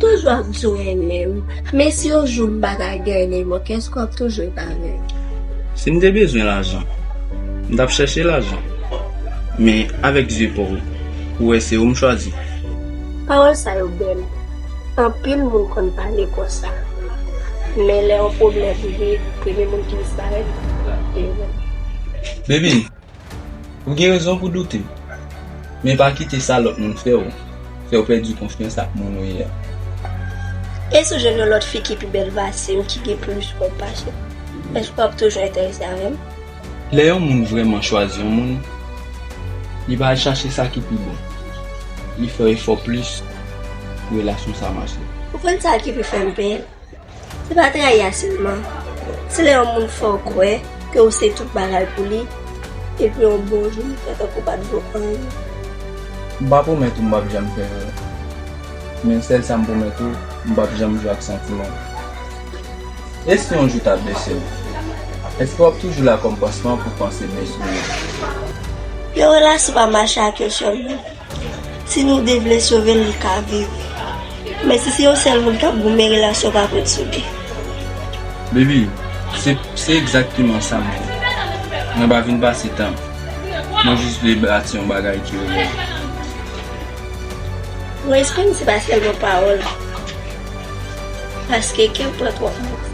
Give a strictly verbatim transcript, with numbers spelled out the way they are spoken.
Toujou ap di w renmen m. Men si yon jou m pa ta gen anyen manke, èske w ap toujou ret avè m? Si m te bezwen lajan, m t ap chèche lajan. Men avèk zye pa w, ou wè se ou m chwazi. Pawòl sa yo bèl. Anpil moun konn pale konsa. Men lè yon pwoblèm rive, premye moun ki disparèt, se yo menm. Baby, ou gen rezon pou w doute. Men pa kite sa lòt moun fè w, fè w pèdi konfyans ak moun ou ye a. E si w jwenn yon lòt fi ki pi bèl pase m, ki gen plis kòb pase m, èske w ap toujou enterese avè m? Lè yon moun vrèman chwazi yon moun, li pa al chache sa ki pi bon. Li fè efò plis pou relasyon sa mache. Ou konn sa ki pi fè m pè? Se pa trayi a sèlman. Se lè yon moun fè w kwè ke w se tout bagay pou li, epi yon bon jou li fè tankou w pa t vo anyen. M pa pwomèt ou m p ap janm fè erè. Men sèl sa m pwomèt ou, m p ap janm jwe ak santiman w. E si yon jou w ta blese m, èske w ap toujou la kòm pansman pou panse blesi w yo? Yon relasyon pa mache ak yon sèl moun. Si nou de vle sove l, li ka viv. Men si se yon sèl moun k ap goumen, relasyon pa pral sove. Baby, se, se egzakteman sa m vle. Mwen pa vin pase tan. Mwen jis vle bati yon bagay ki reyèl. Respè m se pa sèlman pawòl. Paske kè pran twòp move.